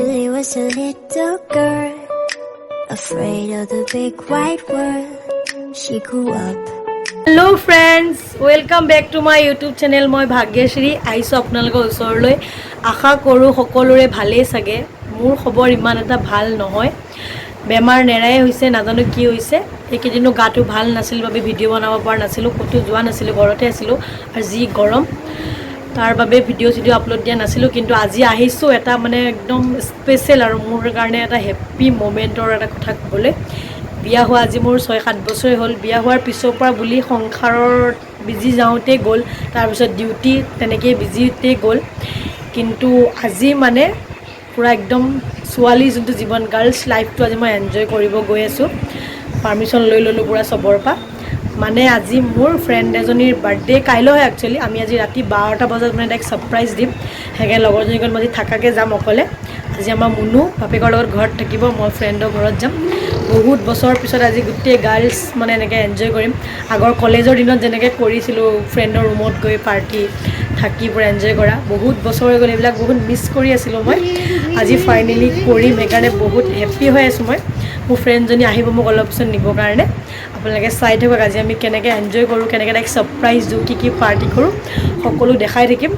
Lily was a little girl, afraid of the big white world. She grew up. Hello friends, welcome back to my YouTube channel. মই ভাগ্যশ্ৰী আহিছোঁ আপোনালোকৰ ওচৰলৈ। আশা কৰোঁ সকলোৰে ভালেই চাগে। মোৰ খবৰ ইমান এটা ভাল নহয়, বেমাৰ নেৰাই হৈছে, নাজানো কি হৈছে। এইকেইদিনো গাটো ভাল নাছিল বাবে ভিডিঅ' বনাব পৰা নাছিলোঁ, ক'তো যোৱা নাছিলোঁ, ঘৰতে আছিলোঁ আৰু যি গৰম তাৰ বাবে ভিডিঅ' চিডিঅ' আপলোড দিয়া নাছিলোঁ। কিন্তু আজি আহিছোঁ এটা মানে একদম স্পেচিয়েল আৰু মোৰ কাৰণে এটা হেপ্পী মমেণ্টৰ এটা কথা ক'বলৈ। বিয়া হোৱা আজি মোৰ 6-7 বছৰেই হ'ল। বিয়া হোৱাৰ পিছৰ পৰা বুলি সংসাৰত বিজি যাওঁতেই গ'ল, তাৰপিছত ডিউটি তেনেকেই বিজিতেই গ'ল। কিন্তু আজি মানে পূৰা একদম ছোৱালী যোনটো জীৱন, গাৰ্লছ লাইফটো আজি মই এনজয় কৰিব গৈ আছোঁ। পাৰ্মিশ্যন লৈ ল'লোঁ পূৰা চবৰ পৰা। মানে আজি মোৰ ফ্ৰেণ্ড এজনীৰ বাৰ্থডে, কাইলৈ হয় একচুৱেলি। আমি আজি ৰাতি 12টা বজাত মানে তাইক ছাৰপ্ৰাইজ দিম। সেইকাৰণে লগৰজনীৰ ঘৰত মই আজি থাকাকৈ যাম অকলে। আজি আমাৰ মুনু বাপেকৰ লগত ঘৰত থাকিব, মই ফ্ৰেণ্ডৰ ঘৰত যাম। বহুত বছৰৰ পিছত আজি গোটেই গাৰ্লছ মানে এনেকৈ এনজয় কৰিম। আগৰ কলেজৰ দিনত যেনেকৈ কৰিছিলোঁ, ফ্ৰেণ্ডৰ ৰুমত গৈ পাৰ্টি থাকি পূৰা এনজয় কৰা, বহুত বছৰ হৈ গ'ল। এইবিলাক বহুত মিছ কৰি আছিলোঁ মই, আজি ফাইনেলি কৰিম। সেইকাৰণে বহুত হেপ্পী হৈ আছোঁ মই। মোৰ ফ্ৰেণ্ডজনী আহিব মোক অলপ পিছত নিবৰ কাৰণে। আপোনালোকে চাই থাকক আজি আমি কেনেকৈ এনজয় কৰোঁ, কেনেকৈ তাইক ছাৰপ্ৰাইজ দিওঁ, কি কি পাৰ্টি কৰোঁ, সকলো দেখাই থাকিম।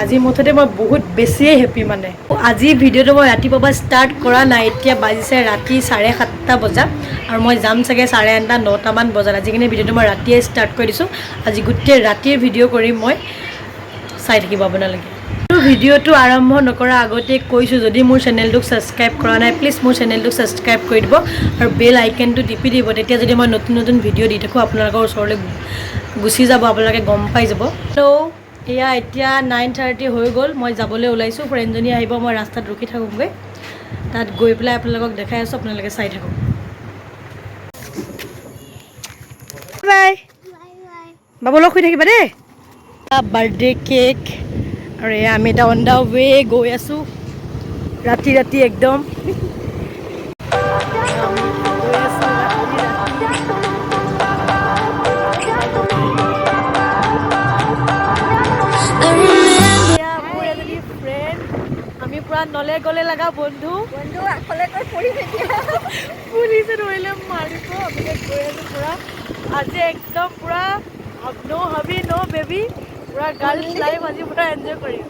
আজি মুঠতে মই বহুত বেছিয়ে হেপ্পী। মানে আজি ভিডিঅ'টো মই ৰাতিপুৱাৰ পৰা ষ্টাৰ্ট কৰা নাই। এতিয়া বাজিছে ৰাতি 7:30 বজাত আৰু মই যাম চাগে 8:30, 9টামান বজাত। আজি কিনে ভিডিঅ'টো মই ৰাতিয়ে ষ্টাৰ্ট কৰি দিছোঁ। আজি গোটেই ৰাতিৰ ভিডিঅ' কৰিম মই, চাই থাকিব আপোনালোকে। ভিডিঅ'টো আৰম্ভ নকৰাৰ আগতে কৈছোঁ, যদি মোৰ চেনেলটোক ছাবস্ক্ৰাইব কৰা নাই, প্লিজ মোৰ চেনেলটোক ছাবস্ক্ৰাইব কৰি দিব আৰু বেল আইকনটো টিপি দিব। তেতিয়া যদি মই নতুন নতুন ভিডিঅ' দি থাকোঁ, আপোনালোকৰ ওচৰলৈ গুচি যাব, আপোনালোকে গম পাই যাব। ত' এয়া এতিয়া 9:30 হৈ গ'ল, মই যাবলৈ ওলাইছোঁ। ফ্ৰেণ্ডজনী আহিব, মই ৰাস্তাত ৰখি থাকোঁগৈ। তাত গৈ পেলাই আপোনালোকক দেখাই আছোঁ, আপোনালোকে চাই থাকক। বাই বাবুলক শুই থাকিবা দেই। বাৰ্থডে কেক আৰু এয়া আমি এতিয়া অন the ৱে গৈ আছোঁ ৰাতি ৰাতি একদম। আমি গৈ আছোঁ ৰাতি ৰাতি। I remember. এয়া মোৰ এজনী ফ্ৰেণ্ড, আমি পূৰা নলে গলে লগা বন্ধু। বন্ধু আগফালে কৈ পৰিম এতিয়া। পুলিচে ধৰিলে মাৰিব। আমি এতিয়া গৈ আছোঁ পূৰা আজি একদম পূৰা ন' হাবি ন' বেবী, পূৰা গাৰ্লছ লাইফ আজি পূৰা এনজয় কৰিম।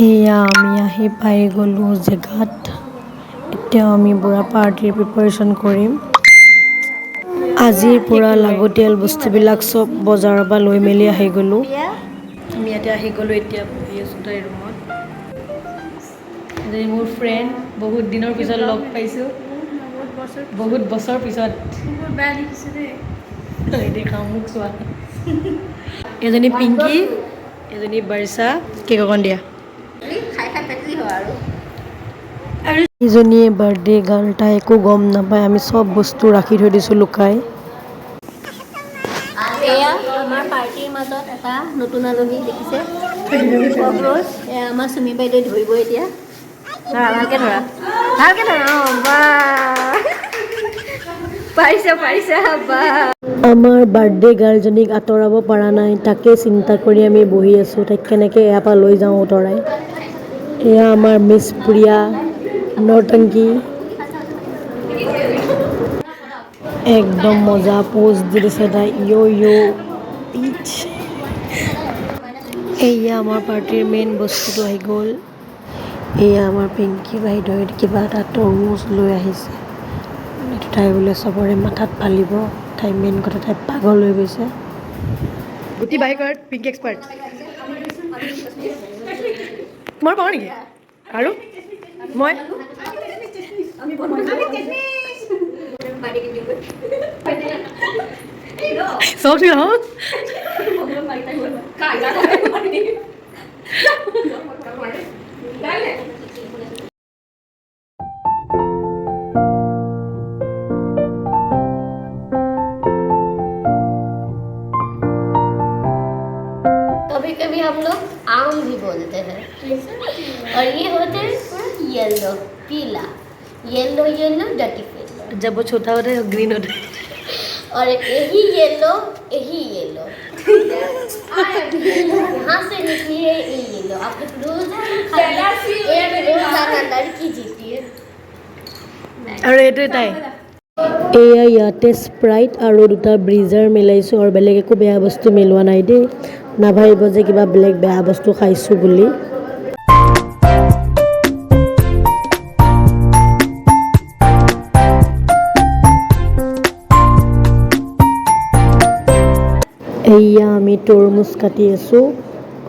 এয়া আমি আহি পাই গ'লোঁ জেগাত। এতিয়া আমি পূৰা পাৰ্টিৰ প্ৰিপাৰেশ্যন কৰিম। আজিৰ পূৰা লাগতিয়াল বস্তুবিলাক চব বজাৰৰ পৰা লৈ মেলি আহি গ'লোঁ। আমি ইয়াতে আহি গ'লোঁ, এতিয়া বহি আছোঁ তাইৰ ৰুমত। এজনী মোৰ ফ্ৰেণ্ড, বহুত দিনৰ পিছত লগ পাইছোঁ, বহুত বছৰ পিছত। বেয়া দেখিছে দেই। দেখাওঁ মোক চোৱা। এজনী পিংকি, এজনী বাৰিষা। কেক অকণ দিয়া। খাই খাই পেটলি হয় আৰু। ইজনীয়ে বাৰ্থডে গাৰ্ল, তাই একো গম নাপায়। আমি চব বস্তু ৰাখি থৈ দিছোঁ লুকাই। এয়া আমাৰ পাৰ্টিৰ মাজত এটা নতুন আলহী দেখিছে, কক্ৰচ। এয়া আমাৰ চুমি বাইদেৱে ধৰিব এতিয়া। ধৰা, ভালকে ধৰা, ভালকে ধৰা। অঁ বা, পাৰিছা, পাৰিছা বা। আমাৰ বাৰ্থডে গাৰ্লজনীক আঁতৰাব পৰা নাই, তাকে চিন্তা কৰি আমি বহি আছোঁ, তাইক কেনেকৈ ইয়াৰ পৰা লৈ যাওঁ আঁতৰাই। এয়া আমাৰ মিছ প্ৰিয়া নৰ্তংকী, একদম মজা পোজ দি দিছে তাই। ইয়' ইয়' পিচ। এয়া আমাৰ পাৰ্টিৰ মেইন বস্তুটো আহি গ'ল। এয়া আমাৰ পিংকি বাইদেৱে কিবা এটা তৰমুজ লৈ আহিছে। এইটো তাই বোলে চবৰে মাথাত ফালিব। তাই মেইন কথা তাই পাগল হৈ গৈছে। গুটি বাহিৰ কৰাত পিংকি এক্সপাৰ্ট। তোমাৰ পাওঁ নেকি আৰু মই চব নহয়। कभी कभी हम लोग आम भी बोलते हैं और ये होते हैं पूरा येलो, पीला, येलो येलो डटी फेलो। जब वो छोटा होता है ग्रीन होता है। और यही येलो, यही येलो। कहाँ से निकली है ये लो। अब रोज एक रोजाना लड़की जीती है। আৰু এইটো তাই। এয়া ইয়াতে স্প্ৰাইট আৰু দুটা ব্ৰিজাৰ মিলাইছোঁ আৰু বেলেগ একো বেয়া বস্তু মিলোৱা নাই দেই, নাভাবিব যে কিবা বেলেগ বেয়া বস্তু খাইছোঁ বুলি। এয়া আমি তৰমুজ কাটি আছোঁ।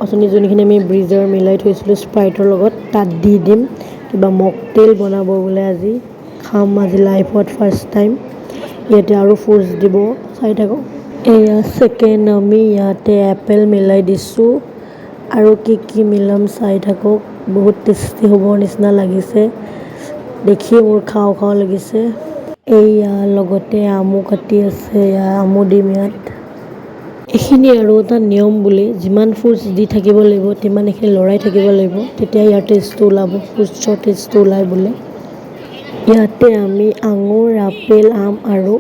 অথনি যোনখিনি আমি ব্ৰিজাৰ মিলাই থৈছিলোঁ স্প্ৰাইটৰ লগত, তাত দি দিম। কিবা মকটেইল বনাব বোলে আজি, খাম আজি লাইফত ফাৰ্ষ্ট টাইম। ইয়াতে আৰু ফ্ৰুটছ দিব, চাই থাকক। এয়া ছেকেণ্ড আমি ইয়াতে এপেল মিলাই দিছোঁ আৰু কি কি মিলাম চাই থাকক। বহুত টেষ্টি হ'ব নিচিনা লাগিছে, দেখিয়ে মোৰ খাওঁ খাওঁ লাগিছে। এয়া লগতে আমো কাটি আছে, এয়া আমো দিম ইয়াত। এইখিনি আৰু এটা নিয়ম বুলি, যিমান ফ্ৰুটছ দি থাকিব লাগিব তিমান এইখিনি লৰাই থাকিব লাগিব, তেতিয়া ইয়াৰ টেষ্টটো ওলাব, ফ্ৰুটছৰ টেষ্টটো ওলাই বোলে। ইয়াতে আমি আঙুৰ, আপেল, আম আৰু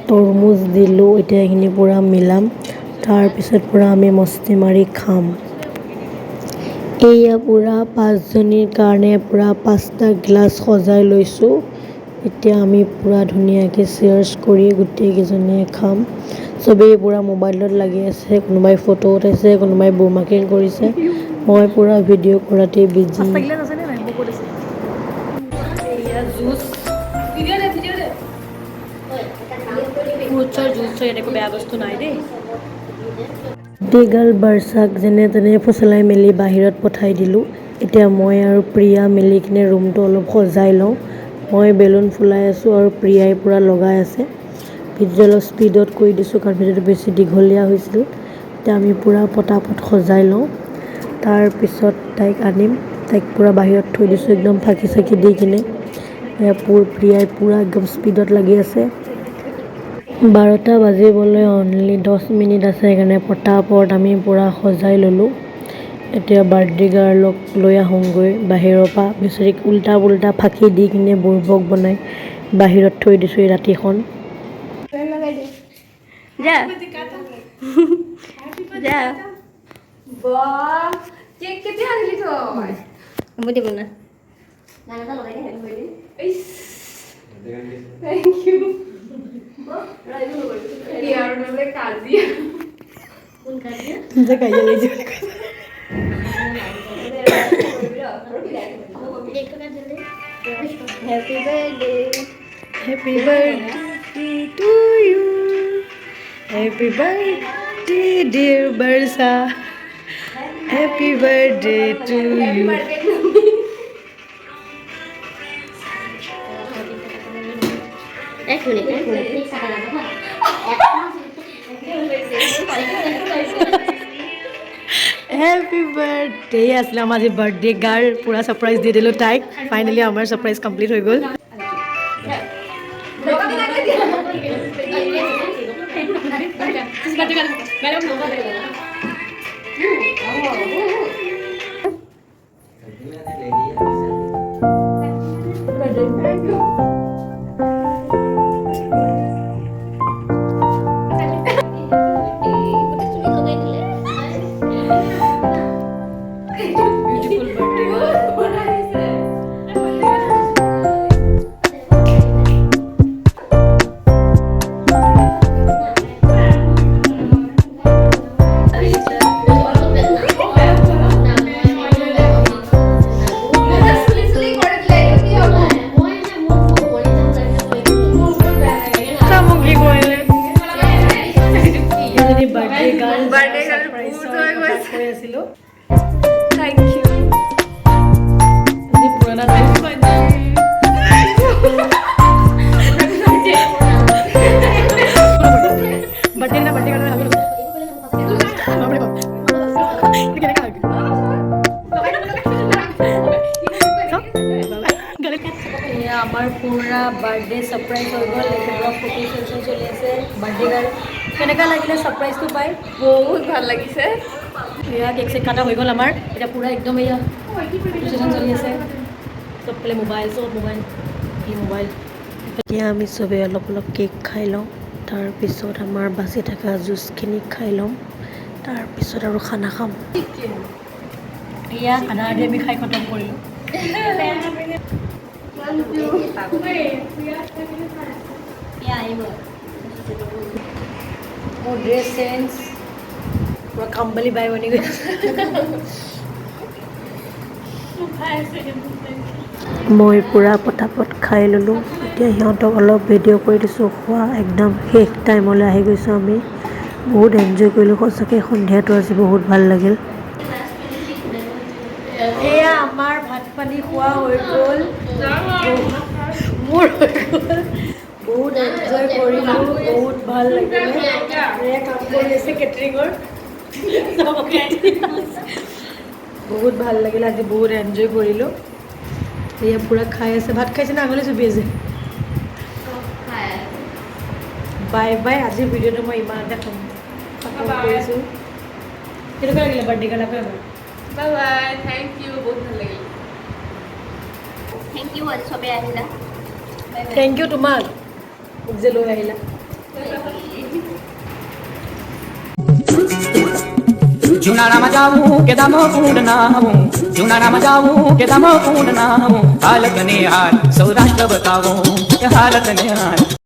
তৰমুজ দিলোঁ। এতিয়া এইখিনি পূৰা মিলাম, তাৰপিছত পূৰা আমি মস্তি মাৰি খাম। এয়া পূৰা পাঁচজনীৰ কাৰণে পূৰা পাঁচটা গ্লাছ সজাই লৈছোঁ। এতিয়া আমি পূৰা ধুনীয়াকৈ চিয়াৰ্ছ কৰি গোটেইকেইজনীয়ে খাম। চবেই পূৰা মোবাইলত লাগি আছে, কোনোবাই ফটো উঠাইছে, কোনোবাই বুমাকিং কৰিছে, মই পূৰা ভিডিঅ' কৰাতেই বিজি। জুচ, ফ্ৰুটছৰ জুচ হয়, একো বেয়া বস্তু নাই দেই। গাৰ্ল বাৰ্চাক যেনে তেনে ফুচলাই মেলি বাহিৰত পঠাই দিলোঁ। এতিয়া মই আৰু প্ৰিয়া মিলি কিনে ৰুমটো অলপ সজাই লওঁ। মই বেলুন ফুলাই আছোঁ আৰু প্ৰিয়াই পূৰা লগাই আছে। ভিডিঅ' অলপ স্পীডত কৰি দিছোঁ, কাৰণ ভিডিঅ'টো বেছি দীঘলীয়া হৈছিল। এতিয়া আমি পূৰা পটাপট সজাই লওঁ, তাৰপিছত তাইক আনিম। তাইক পূৰা বাহিৰত থৈ দিছোঁ একদম ফাঁকি চাকি দি কিনে। এয়া প্ৰিয়াই পূৰা একদম স্পীডত লাগি আছে। 12টা বাজিবলৈ অনলি 10 মিনিট আছে, সেইকাৰণে পটাপট আমি পূৰা সজাই ল'লোঁ। এতিয়া বাৰ্থডে গাৰ্লক লৈ আহোঁগৈ বাহিৰৰ পৰা। বেচেৰীক উল্টা পুল্টা ফাঁকি দি কিনে বুৰ্বক বনাই বাহিৰত থৈ দিছোঁ এই ৰাতিখন। যা যা। বাহ, কেক কেতিয়া আনিলি তই? হ'ব দিব না, গান এটা লগাই দে। Thank U. আৰু নহ'লে কাজিয়া। কোন কাজিয়া? যে কাজিয়া লাগিছে বুলি কৈছে। কেকটো কাটিলে। Happy birthday. Happy birthday to you, happy birthday dear Barsha, happy birthday to you. এক মিনিট, এক মিনিট। Happy birthday. আছিলে আমাৰ আজি বাৰ্থডে গাৰ্ল, পূৰা ছাৰপ্ৰাইজ দি দিলোঁ তাইক। ফাইনেলি আমাৰ ছাৰপ্ৰাইজ কমপ্লিট হৈ গ'ল। গোটেই চুলি লগাই দিলে। Beautiful birthday girl. চুলি চুলি কৰি দিলে, এইটো কি হ'ব? মোক কি কৰিলে এজনী বাৰ্থডে গাৰ্ল। Birthday girl ভূত হৈ গৈছে। কৈ আছিলোঁ। Thank U. আজি পুৰণা টাইম। বাৰ্থডে না, বাৰ্থডে গাৰ্ল। বাপৰে বাপ, কেনেকা লাগে? এয়া আমাৰ পূৰা বাৰ্থডে ছাৰপ্ৰাইজ হৈ গ'ল। এতিয়া পূৰা ফটো চেশ্যন চলি আছে। বাৰ্থডে গাৰ্ল, কেনেকুৱা লাগিলে ছাৰপ্ৰাইজটো পাই? বহুত ভাল লাগিছে। এয়া কেক চেক কাটা হৈ গ'ল আমাৰ। এতিয়া পূৰা একদম এয়া ফটো চেশ্যন চলি আছে। চবফালে মোবাইল, চব মোবাইল, কি মোবাইল। এতিয়া আমি চবেই অলপ অলপ কেক খাই লওঁ, তাৰপিছত আমাৰ বাচি থকা জুচখিনি খাই ল'ম। তাৰপিছত আৰু খানা খাম। এয়া আধা আধি আমি খাই খতম কৰিলোঁ। এয়া আহিব। মোৰ ড্ৰেছ চেঞ্জ, পূৰা কাম্বালি বাই বনি গৈছে। মই পূৰা পটাপট খাই ল'লোঁ। এতিয়া সিহঁতক অলপ ভিডিঅ' কৰি দিছোঁ খোৱা। একদম শেষ টাইমলৈ আহি গৈছোঁ আমি। বহুত এনজয় কৰিলোঁ সঁচাকৈ। সন্ধিয়াটো আজি বহুত ভাল লাগিল। এয়া আমাৰ ভাত পানী খোৱা হৈ গ'ল, মোৰ হৈ গ'ল। বহুত এনজয় কৰিলোঁ, বহুত ভাল লাগিলে। এয়া কাম কৰি আছে কেটাৰিঙৰ। বহুত ভাল লাগিলে আজি, বহুত এনজয় কৰিলোঁ। এয়া পূৰা খাই আছে। ভাত খাইছে নে আঙুলি চুপি আছে? Bye bye. আজিৰ ভিডিঅ'টো মই ইমানতে খতম কৰিছোঁ। কেনেকুৱা লাগিলে বাৰ্থডে গাৰ্ল আকৌ এবাৰ? বাই বাই, thank U, বহুত ভাল লাগিল। Thank U, আজি চবেই আহিলা। Bye bye. Thank U তোমাক, মোক যে লৈ আহিলা। જુનાળામાં જાવું કે દામો કુંડ નાવું, જુનાળામાં જાવું કે દામો કુંડ નાવું, હાલત ને હાલ સૌરાષ્ટ્ર બતાવો, હાલત ને હાલ.